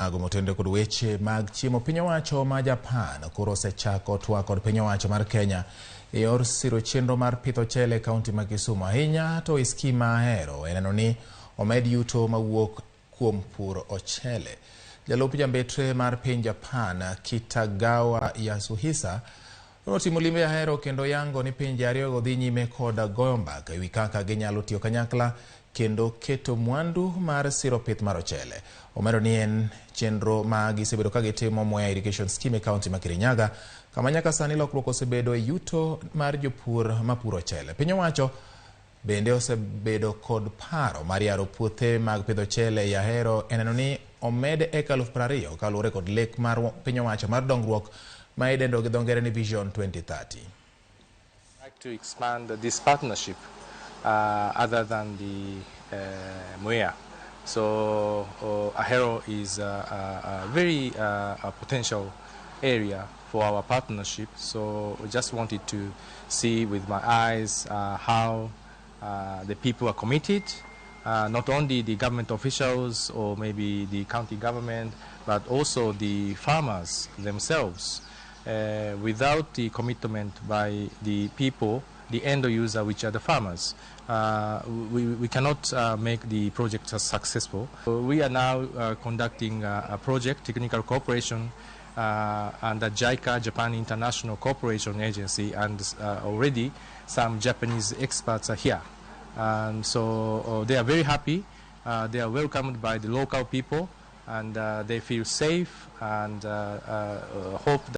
Mago motenore kod weche mag chiemo. Piny owacho ma Japan koro osechako twak kod piny owacho mar Kenya e yor siro chenro mar pidho ochele e kaunti ma Kisumu. Ahinya to e skim ma Ahero e neno ni omed yuto mawuok kuom pur ochele. Jalup jambetre mar piny Japan Kitagawa Yasuhisa notimo limbe Ahero kendo yango ni pinje ariyogo dhi nyime kod goyo mbaka ewi kaka ginyalo tiyo kanyakla kendo keto mwandu mar siro pith mar ochele. Omedo ni en chenro ma gisebedo ka gitimo Mwea Irrigation Scheme e kaunti ma Kirinyaga, kama nyaka sani lokruok osebedo e yuto mar jopur mapuro ochele. Piny owacho bende osebedo kod paro mar yaro puothe mag pidho ochele e Ahero e neno ni omed eka 20,000 kaluwore kod lek mar piny owacho mar dongruok ma idendo gi dho ngere ni Vision 2030. Like to expand this partnership other than the Mwea. So Ahero is a very a potential area for our partnership. So we just wanted to see with my eyes how the people are committed, not only the government officials or maybe the county government, but also the farmers themselves. Without the commitment by the people, the end user, which are the farmers, we cannot make the project successful. So we are now conducting a project, technical cooperation, under JICA, Japan International Cooperation Agency, and already some Japanese experts are here. And so they are very happy. They are welcomed by the local people, and they feel safe and hope that